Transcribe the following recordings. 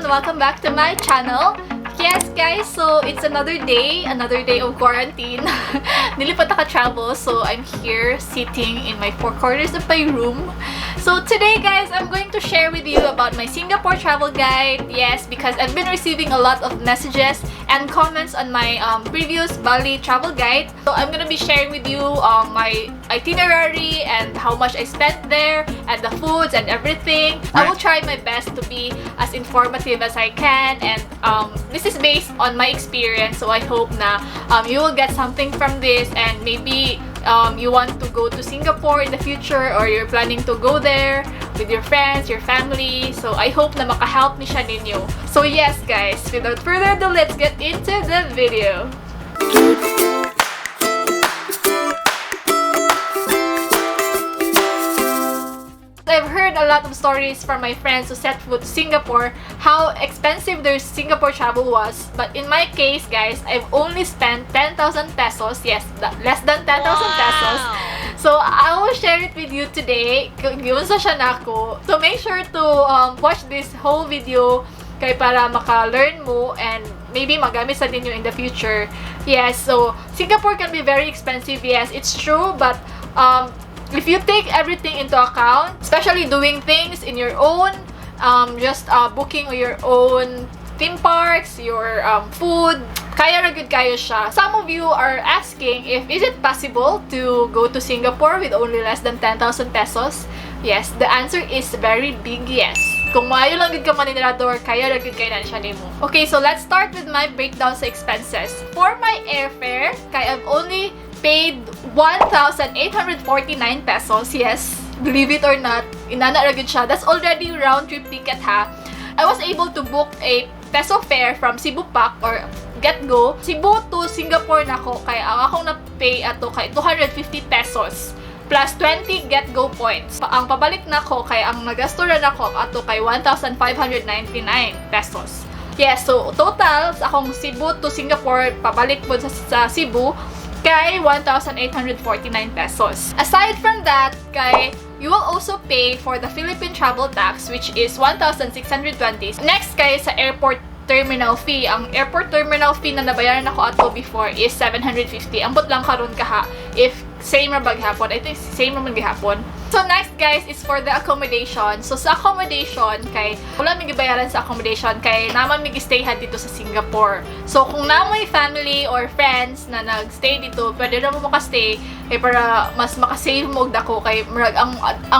Welcome back to my channel. Yes guys, so it's another day of quarantine. Dili pa ta ka-travel, so I'm here sitting in my four corners of my room. So today guys, I'm going to share with you about my Singapore travel guide. Yes, because I've been receiving a lot of messages and comments on my previous Bali travel guide. So I'm gonna be sharing with you my itinerary and how much I spent there and the foods and everything. I will try my best to be as informative as I can, and this is based on my experience, so I hope na you will get something from this and maybe you want to go to Singapore in the future or you're planning to go there with your friends, your family. So I hope na maka-help ni siya ninyo. So yes guys, without further ado, let's get into the video. I've heard a lot of stories from my friends who set foot to Singapore, how expensive their Singapore travel was. But in my case, guys, I've only spent 10,000 pesos. Yes, less than 10,000 pesos. So I will share it with you today. Giunsa siya nako. So make sure to watch this whole video kay para maka-learn mo and maybe magamit sa ninyo in the future. Yes, so Singapore can be very expensive. Yes, it's true, but if you take everything into account, especially doing things in your own, just booking your own theme parks, your food, kaya ra gyud kayo siya. Some of you are asking if is it possible to go to Singapore with only less than 10,000 pesos? Yes, the answer is very big yes. Kung maayo lang gyud ka manirador, kaya ra gyud kay na siya nimo. Okay, so let's start with my breakdown sa expenses. For my airfare, kay I've only paid 1,849 pesos. Yes, believe it or not, inana ra gyud siya. That's already round trip ticket ha. I was able to book a peso fare from Cebu Pac or GetGo. Cebu to Singapore nako kay ang akong na-pay ato kay 250 pesos plus 20 GetGo points. Ang pabalik nako kay ang nagasto ra nako ato kay 1,599 pesos. Yes, so total sa akong Cebu to Singapore pabalik po sa Cebu kay 1,849 pesos. Aside from that, kay you will also pay for the Philippine travel tax, which is 1,620. Next kay sa airport terminal fee. Ang airport terminal fee na nabayaran ako ato before is 750. Ambot lang karon kaha if same ra ba gihapon. I think same ra man gihapon. So next guys is for the accommodation. So sa accommodation kay wala mi gibayaran sa accommodation kay naa man mi stayhan dito sa Singapore. So kung naa moy family or friends na nag-stay dito, pwede ra mo maka-stay kay para mas maka-save mo og dako kay murag ang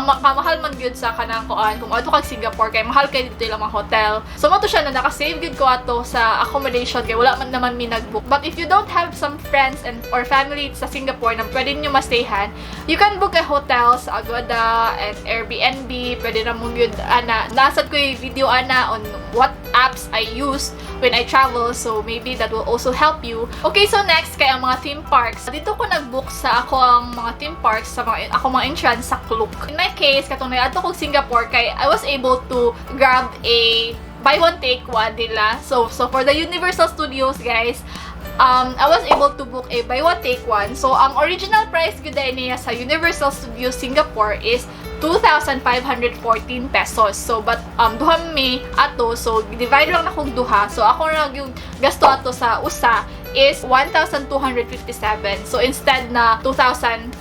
makamahal man gyud sa kanang kuan kung adto kag Singapore kay mahal kay dito ilang mga hotel. So mao to siya na naka-save gyud ko ato sa accommodation kay wala man naman mi nag-book. But if you don't have some friends and or family sa Singapore na pwede niyo ma-stayhan, you can book a hotel sa Agoda and Airbnb. Pwede na mo gyud ana. Naa sad ko yung video ana on what apps I use when I travel. So maybe that will also help you. Okay, so next kay ang mga theme parks. Dito ko nag-book sa ako ang mga theme parks sa mga ako mga entrance sa Klook. In my case, katong naadto ko Singapore kay I was able to grab a buy one take one nila. So for the Universal Studios guys, I was able to book a buy one take one. So ang original price gyud niya sa Universal Studios Singapore is 2,514 pesos. So but duha mi ato, so divide lang nakong duha. So ako ra yung gasto ato sa usa is 1,257. So instead na 2,514.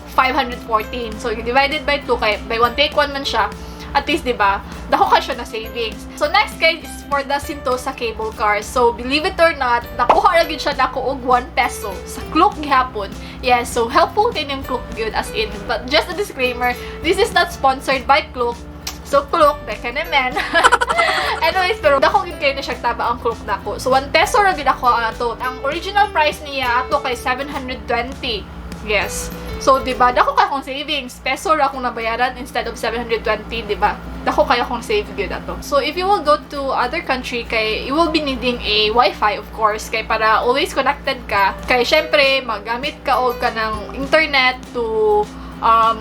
So divided by 2 kay buy one take one man siya. At least, di ba? Dako ka siya na savings. So, next guys is for the Sentosa cable car. So, believe it or not, nakuha ra gyud siya nako og 1 peso sa Klook gihapon. Yes, so helpful din yung Klook gyud as in. But just a disclaimer, this is not sponsored by Klook. So, Klook, beka naman. Anyways, pero dako gyud kayo na siya taba ang Klook nako. So, 1 peso ra gyud ako ato. Ang original price niya ato kay 720. Yes. So, di ba, dako kay akong savings. Peso ra akong nabayaran instead of 720, di ba? Dako kayo akong save gyud ato. So, if you will go to other country, kay you will be needing a wifi, of course, kay para always connected ka. Kay syempre, magamit ka og kanang internet to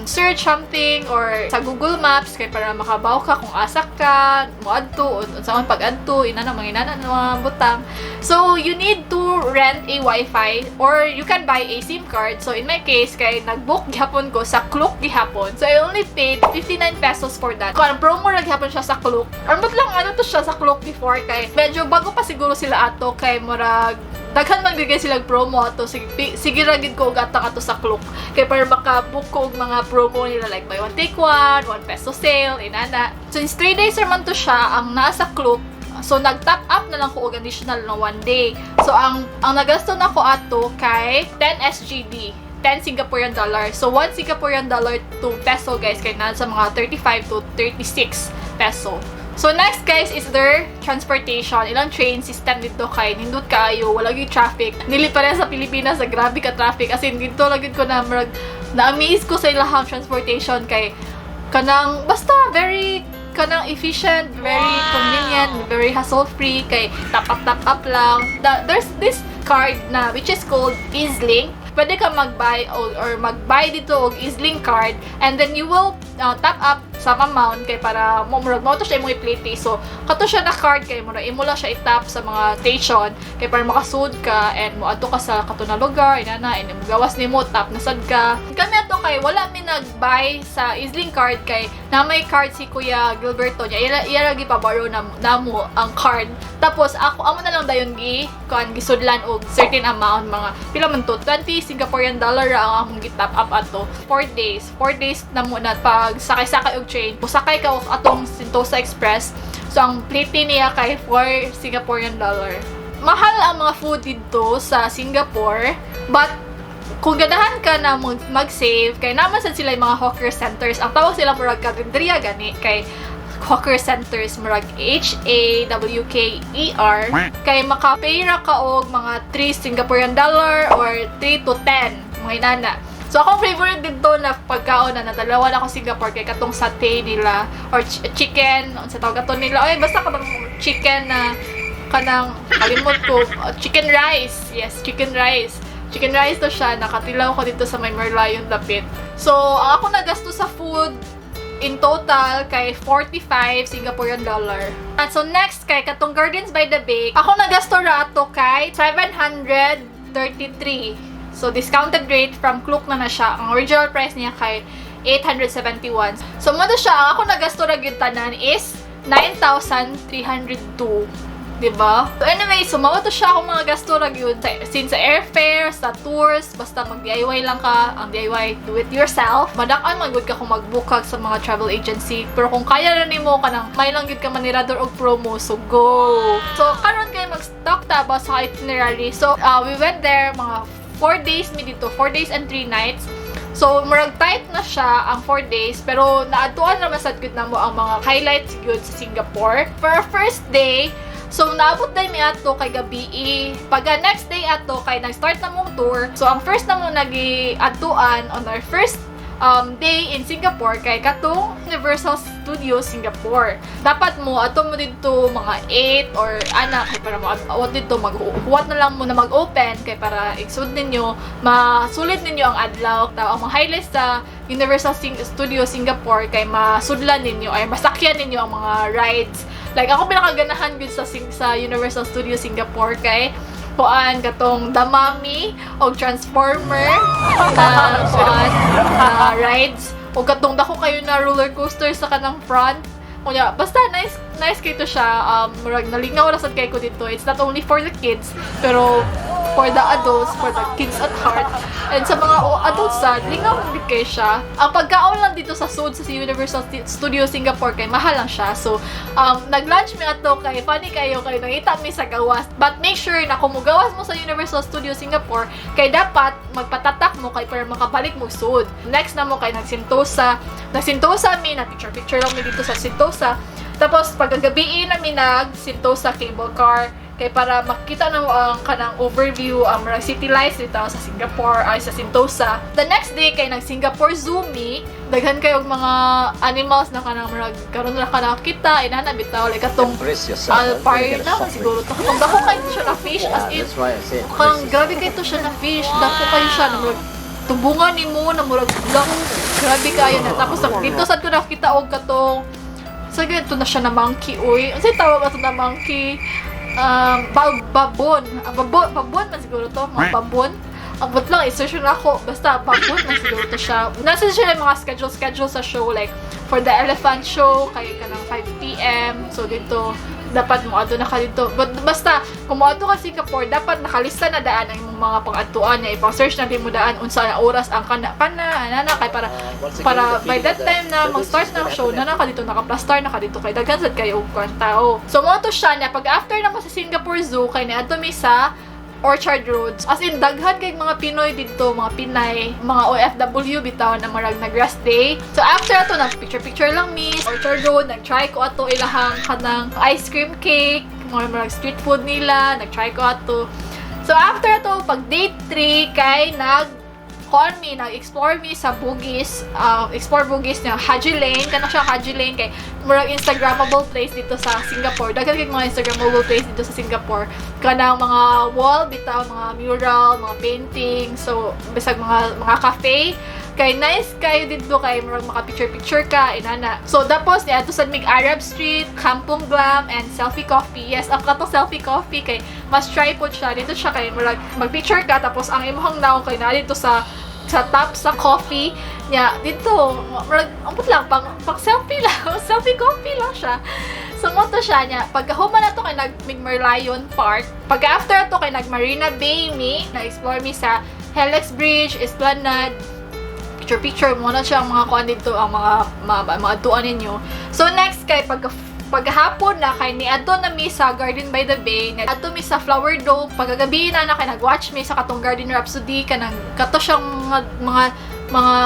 search something or sa Google Maps kay para makabaw ka kung asa ka moadto, unsaon pag-adto, inana, mga inana na mga butang. So you need to rent a Wi-Fi or you can buy a SIM card. So in my case, kay nag-book gihapon ko sa Klook gihapon. So I only paid 59 pesos for that. Kung promo ra gihapon siya sa Klook. Ambot lang ano to siya sa Klook before kay medyo bago pa siguro sila ato, kay murag daghan man gyud sila promo ato. Sige, sige ra gid ko og atang ato sa Klook kay para maka-book ko og mga promo nila, like buy one take one, 1 peso sale, inana. Since 3 days man to siya ang nasa Klook, so nag-top up na lang ko og additional na one day. So ang nagasto na ko ato kay 10 SGD, 10 Singaporean dollar. So 1 Singaporean dollar to peso, guys, kay nasa mga 35 to 36 peso. So next, guys, is their transportation. Ilang train system dito kay nindot kaayo, wala gyud traffic. Dili pa rin sa Pilipinas sa grabe ka traffic. As in, dito lang gyud ko na murag na-amaze ko sa ilahang transportation kay kanang basta very kanang efficient, very convenient, very hassle-free kay top up, top up lang. There's this card na which is called EZ-Link. Pwede ka mag-buy or mag-buy dito og EZ-Link card and then you will top up some amount kay para mo murag mo to siya imong i-plate. So kato siya na card kay murag imo lang siya i-tap sa mga station kay para makasud ka and mo adto ka sa kato na lugar, inana, and gawas nimo, tap na sad ka. Kami ato kay wala mi nag-buy sa EZ-Link card kay na may card si Kuya Gilberto niya. Iya lagi pa borrow na namo ang card. Tapos ako amo na lang dayon gi kuan, gisudlan og certain amount, mga pila man to, 20 Singaporean dollar ra ang akong gi-top up ato. 4 days, 4 days na mo na pag sakay-sakay og train. Musakay ka og atong Sentosa Express, so ang plate niya kay 4 Singaporean dollar. Mahal ang mga food dito sa Singapore, but kung ganahan ka na mag-save, kay naman sad sila yung mga hawker centers. Ang tawag sila murag karinderya gani, kay hawker centers, murag HAWKER, kay maka-pay ra ka og mga 3 Singaporean dollar or 3 to 10, mga inana. So akong favorite dito na pagkaon na natalawan ako Singapore kay katong satay nila or chicken, unsa tawag ato nila, ay, basta katong chicken na kanang kalimot ko, chicken rice. Yes, chicken rice. Chicken rice to siya, nakatilaw ko dito sa may Merlion dapit. So, ang ako nagasto sa food in total kay 45 Singaporean dollar. And so next kay katong Gardens by the Bay, ako nagasto ra ato kay 733. So discounted rate from Klook na siya. Ang original price niya kay 871. So mo to siya, ang ako nagasto ra gyud tanan is 9,302. 'Di ba? So anyway, so mao to siya akong mga gasto ra gyud since sa airfare, sa tours, basta mag DIY lang ka, ang DIY, do it yourself. Madak-an man gud ka kung mag-book ka sa mga travel agency. Pero kung kaya ra nimo, kanang may lang gyud ka manirador og promo, so go. So karon kay mag-talk ta about sa itinerary. So we went there mga 4 days mi dito, 4 days and 3 nights. So, murag tight na siya ang 4 days, pero naadtuan naman sad gud namo ang mga highlights gyud sa Singapore. For our first day, so naabot day mi ato kay gabi. Pagka next day ato kay nag-start na mong tour. So ang first na mo nagi-adtuan on our first day in Singapore kay katong Universal Studios Singapore. Dapat mo ato mo dito mga 8 or ana kay para mo awat dito, maghuwat na lang mo na mag-open kay para igsud ninyo, masulit ninyo ang adlaw. Ta ang mga highlights sa Universal Studios Singapore kay masudlan ninyo ay masakyan ninyo ang mga rides. Like ako, pinakaganahan gud sa Universal Studios Singapore kay kuan, katong The Mummy o Transformer na kuan na rides o katong dako kayo na roller coaster sa kanang front. Kunya, basta nice nice kay to siya. Murag nalingaw ra sad kay ko dito. It's not only for the kids, pero for the adults, for the kids at heart. And sa mga adults sad, lingaw gid kay siya. Ang pagkaon lang dito sa sud sa Universal Studio Singapore kay mahal lang siya. So, nag-lunch mi ato kay funny kayo kay nangita mi sa gawas. But make sure na kung mugawas mo sa Universal Studio Singapore, kay dapat magpatatak mo kay para makabalik mo sud. Next na mo kay nagsintosa. Nagsintosa mi, na picture picture lang mi dito sa Sentosa. Tapos pagkagabi na mi nag Sentosa cable car kay para makita na mo ang kanang overview, ang mga city lights dito sa Singapore, ay, sa Sentosa. The next day kay nag Singapore Zoo mi, daghan kayo og mga animals na kanang murag karon ra ka nakita, inana bitaw, like katong Brace yourself, huh? Alpine You're gonna get a na shock siguro to. Katong dako kayo siya na fish, as Yeah, in that's why I said kang brace grabe kay to siya na fish, dako kayo siya na murag tubungan nimo na murag lang grabe kayo na. Tapos dito sad ko nakita og katong sa ganito na siya na monkey, uy. Unsay tawag ato na monkey? Baboon. Ang baboon man siguro to, mga baboon. Ang but lang, i-search na ako. Basta, baboon man siguro to siya. Nasa siya yung mga schedule-schedule sa show. Like, for the elephant show, kay kanang 5 p.m. So, dito, dapat mo adto na ka dito. But basta, kung mo adto ka Singapore, dapat nakalista na daan ang imong mga pang-adtuan niya. Ipang-search na din mo daan unsa na oras ang kana ana na kay para Once again, para the by feeling that that time na the mag-start is na ang show na naka dito, naka-plaster na ka dito kay daghan sad kayo og kuan tao. So mo to siya na pag after na mo sa Singapore Zoo kay niadto mi sa Orchard Roads. As in, daghan kay mga Pinoy dito, mga Pinay, mga OFW bitaw na marag nag-rest day. So after ato, nag picture-picture lang mi Orchard Road, nag-try ko ato ilahang kanang ice cream cake, mga marag street food nila, nag-try ko ato. So after ato, pag day 3 kay nag kuan mi, nag-explore mi sa Bugis, explore Bugis niya, Haji Lane, kana siya Haji Lane kay murag instagrammable place dito sa Singapore. Daghan kay mga instagrammable place dito sa Singapore. Kanang mga wall bitaw, mga mural, mga painting, so bisag mga cafe kay nice kayo dito kay murag maka picture picture ka inana. So tapos niya sa mig Arab Street, Kampong Glam and Selfie Coffee. Yes, ang katong Selfie Coffee kay must try po siya dito siya kay murag mag picture ka tapos ang imong nawong kay naa dito sa top sa coffee niya dito, murag ambot lang pang selfie lang, selfie coffee lang siya. So mo to siya niya pagkahuman na to kay nag mig Merlion Park. Pagka after ato kay nag Marina Bay mi, na-explore mi sa Helix Bridge, Esplanade, picture picture mo na siya ang mga kuan dito, ang mga tuan ninyo. So next kay pagkahapon na kay niadto na mi sa Garden by the Bay, niadto mi sa Flower Dome. Pagkagabi na na kay nag-watch mi sa katong Garden Rhapsody, kanang kato siyang mga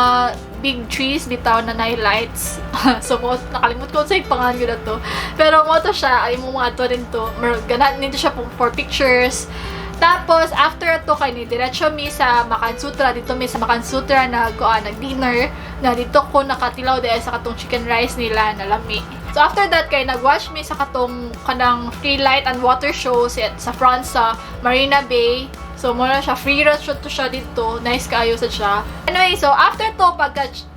big trees bitaw na naay lights. So mo nakalimot ko sa pangalan gyud to. Pero mo to siya ay mo mga ato rin to. Ganahan nito siya for pictures. Tapos, after ato kay ni diretso mi sa Makan Sutra. Dito mi sa Makan Sutra nag nag-dinner. Na dito ko nakatilaw dahil sa katong chicken rice nila na lami. So, after that, kay nag-watch mi sa katong kanang free light and water show sa front sa Marina Bay. So, mo na siya. Free rush to siya dito. Nice kaayo sa siya. Anyway, so after to,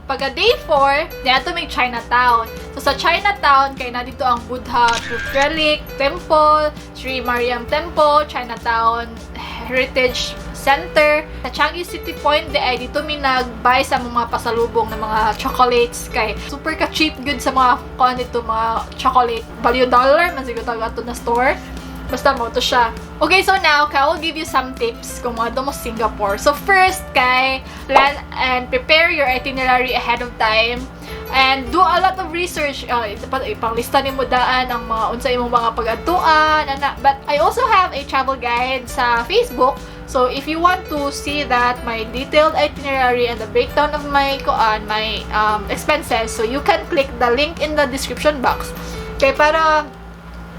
pagka day 4, niadto may Chinatown. So, sa Chinatown, kay na dito ang Buddha Tooth Relic Temple, Sri Mariam Temple, Chinatown Heritage Center. Sa Changi City Point, di ay dito mi nag-buy sa mga pasalubong ng mga chocolates kay super ka cheap good sa mga kuan dito, mga chocolate. Value dollar man siguro tawag ato na store. Basta mo to siya. Okay, so now, I will give you some tips kung mga mo Singapore. So first, kay plan and prepare your itinerary ahead of time. And do a lot of research. Ipanglista nimo daan ang mga unsa imong mga pag-adtuan ana. But I also have a travel guide sa Facebook. So if you want to see that, my detailed itinerary and the breakdown of my kuan, my expenses, so you can click the link in the description box. Kay para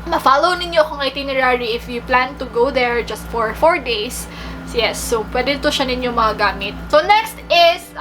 ma-follow ninyo akong itinerary if you plan to go there just for 4 days. Yes, so pwede to siya ninyo magagamit. So next is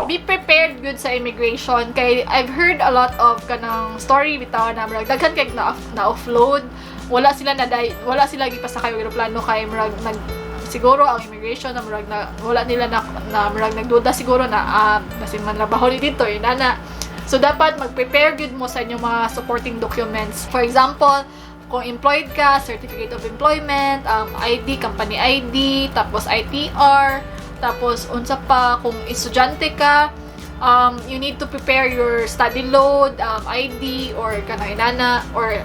be prepared good sa immigration kay I've heard a lot of kanang story bitaw na murag daghan kay na offload, wala sila gipasakay og eroplano kay murag nag siguro ang immigration na murag na wala nila na murag nagduda siguro na basin man trabaho ni dito inana. So dapat mag-prepare good mo sa inyong mga supporting documents. For example, kung employed ka, certificate of employment, ID, company ID, tapos ITR, tapos unsa pa, kung estudyante ka, you need to prepare your study load, ID, or kanang inana, or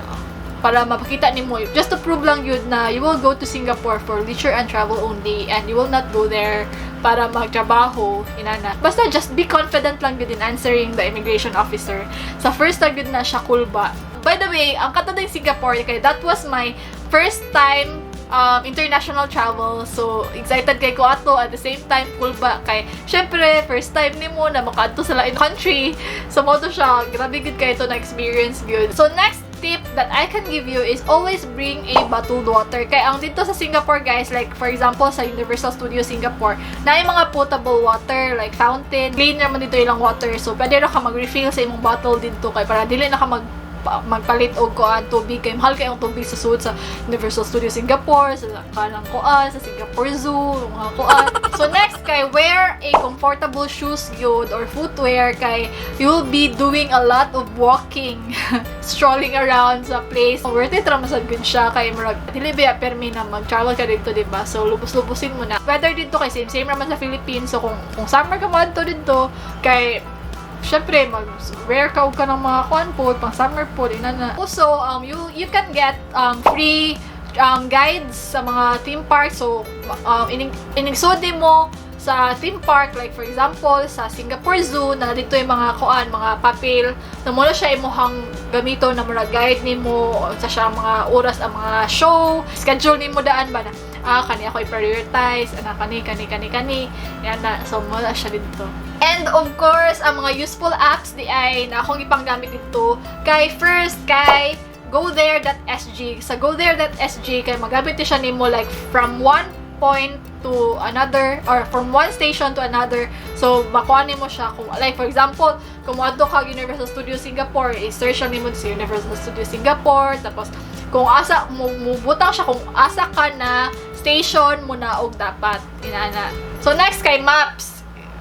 para mapakita nimo, just to prove lang yun na you will go to Singapore for leisure and travel only and you will not go there para magtrabaho, inana. Basta just be confident lang yun in answering the immigration officer. Sa first time yun na siya kulba. By the way, ang katong Singapore, kay that was my first time international travel. So, excited kay ko ato. At the same time, kulba kay, syempre, first time nimo na makaadto sa lain country. So, mo to siya. Grabe gud kay ito na experience good. So, next tip that I can give you is always bring a bottled water. Kaya ang dito sa Singapore, guys, like for example, sa Universal Studios Singapore, na yung mga potable water, like fountain, clean naman dito ilang water. So, pwede ra ka mag-refill sa imong bottle dito kay para dili na ka mag magpalit og kuan, tubig, kay mahal kay ang tubig sa sud sa Universal Studios Singapore, sa kanang kuan, sa Singapore Zoo, mga kuan. So next kay wear a comfortable shoes gyud or footwear kay you'll be doing a lot of walking, strolling around sa place. Worth it ra man sad gyud siya kay murag dili ba permi na mag-travel ka didto, di ba? So lubos-lubosin mo na. Weather didto kay same same ra man sa Philippines. So kung summer ka mo didto kay syempre mag-wear ka og kanang mga kuan pod, pang summer pod, ina na. Also, you can get free guides sa mga theme park. So, ining mo sa theme park, like for example, sa Singapore Zoo, na didto yung mga kuan, mga papel, na mao na siya imuhang gamito na murag guide nimo sa siya mga oras ang mga show, schedule nimo daan ba na, ah, kani ako i-prioritize, ana, kani, kani, kani, kani, yan na. So, mao na siya didto. And of course, ang mga useful apps diay na akong ipanggamit didto, kay first, kay gothere.sg. Sa gothere.sg, kay magamit siya nimo like from one point to another or from one station to another. So, makuha nimo siya kung like for example, kung moadto ka Universal Studios Singapore, i-search lang nimo sa Universal Studios Singapore, tapos kung asa mo mubutang siya kung asa ka na station mo na og dapat inana. So next kay Maps.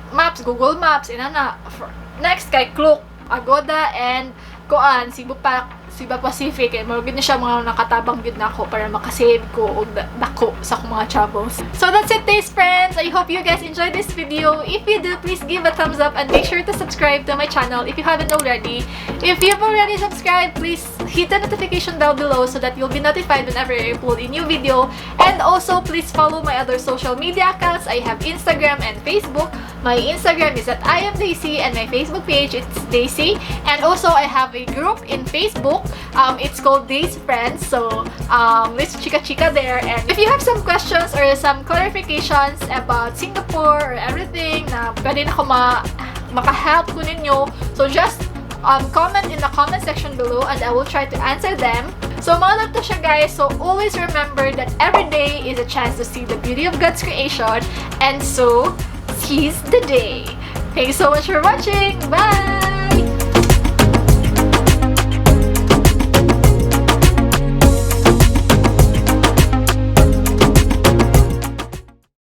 Maps, Google Maps, inana. Next kay Klook, Agoda and kuan, Cebu Pac, Cebu Pacific, kay mao gyud na siya mga nakatabang gyud nako para makasave ko og dako sa akong mga travels. So that's it, days friends. I hope you guys enjoyed this video. If you do, please give a thumbs up and make sure to subscribe to my channel if you haven't already. If you've already subscribed, please hit the notification bell below so that you'll be notified whenever I upload a new video. And also, please follow my other social media accounts. I have Instagram and Facebook. My Instagram is @IamDaisy and my Facebook page, it's Daisy. And also, I have a group in Facebook. It's called Days Friends. So, let's chika chika there. And if you have some questions or some clarifications about Singapore or everything na pwede na ko maka-help ko ninyo, so just comment in the comment section below and I will try to answer them. So, mao to siya, guys. So, always remember that every day is a chance to see the beauty of God's creation. And so, seize the day. Thanks so much for watching. Bye!